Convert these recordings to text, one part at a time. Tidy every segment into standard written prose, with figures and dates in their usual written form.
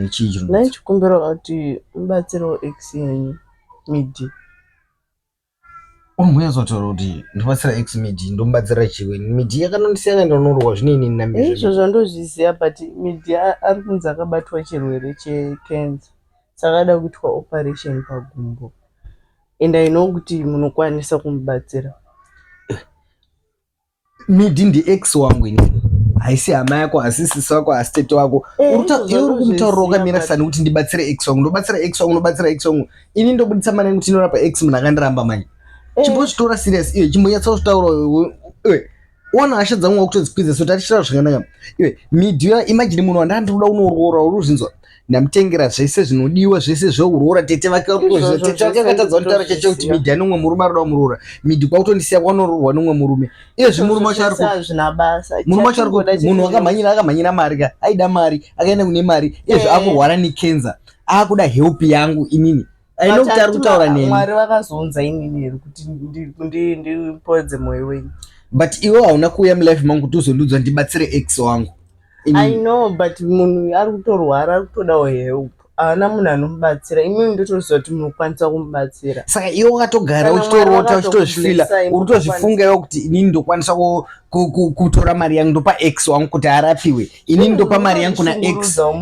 Chii chiri? Ndaichikumbira kuti mubatsirewo ex yenyu Midi. Unombonyatsotaura kuti ndobatsira ex Midi, ndomubatsira chiwe? Midi yakanondisiya akaenda unorohwa, zvinei nini? Izvozvo ndozviziva, but Midi ari kunzi akabatwa chirwere checancer, saka ada kuitwa operation pagumbo, and I know kuti munokwanisa kumubatsira. Midi ndi ex wangu inini, haisi hama yako, hasi sisi wako, hasi tete wako. Iwe uri kumutaurira wakamira sani kuti ndibatsire ex wangu, ndobatsira ex wangu, ndobatsira ex wangu? Ini ndobuditsa mari yangu kuti inorapa ex, munhu akandiramba manje? Chimbozvitora serious iwe, chimbonyatsa kuzvitaura iwe. Ona hasha dzangu wakutodzikwidza, so tatichitaura zvakanaka. Iwe Midi, imagine munhu wandanga ndikuda unoroora, uri kuzvinzwa? Ndamutengera zvese zvinodiwa, zvese zvekuroora. Tete vake, tete vake akatadza kunditaura chacho kuti Midi ane umwe murume arikuda kumuroora. Midi kwakutondisiya, kwanoroorwa nemumwe murume. Iyezvi murume wacho ari Hazvina basa. Murume wacho ari munhu akamhanyira mari ka, aida mari, akaenda kune mari. Iyezvi akurwara necancer, akuda help yangu inini. I know kuti ari kutaura neni. Mwari vakazounza inini here kuti ndipodze mwoyo wenyu? But iwe hauna kuuya mulife mangu kuti uzondiudza ndibatsire ex wangu. I know, but munhu ari kutorwara, ari kutodawo help, haana munhu anomubatsira. Imimi ndotoziva kuti munokwanisa kumubatsira. Saka iwe wakatogara uchitorota, uchitozvifila, uri kutozvifunga iwe kuti inini ndokwanisa kutora mari yangu ndopa ex wangu kuti arapiwe? Inini ndopa mari yangu kuna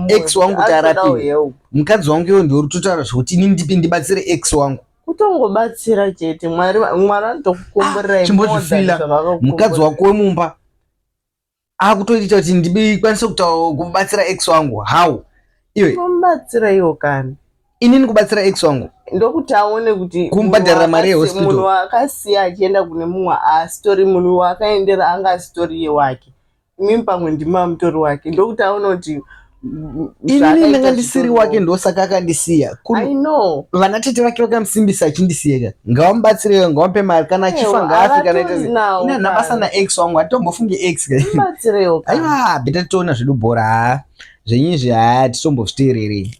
ex wangu kuti arapiwe? Mukadzi wangu iwe ndiwe uri kutotaura zvekuti inini ndipi ndibatsire ex wangu? Kutongobatsira chete, Mwari anotokukomborerai. Chimbozvifila, mukadzi wako wemumba akutoita kuti ndikwanise kubatsira ex wangu, how iwe? Mubatsira iwo kani. Inini kubatsira ex wangu? Ndokuti aone kuti Kumubhadharira mari yehospital? Munhu waakasiya achienda kune mumwe asitori munhu waakaendera, anga asitori iye wake. Imimi pamwe ndima mutori wake, ndokuti aone kuti Inini ndanga ndisiri wake, ndosaka akandisiya. I know. Vana tete vake vakamusimbisa achindisiya. Ngavamubatsire, ngavamupe mari, kana achifa ngaafe, kana ita ina handina basa naex wangu, hatitombofungi ex. Mubatsirewo. Aiwa, better toona zvedu bhora. Haa, zvenyu izvi haa, titombozviteererei.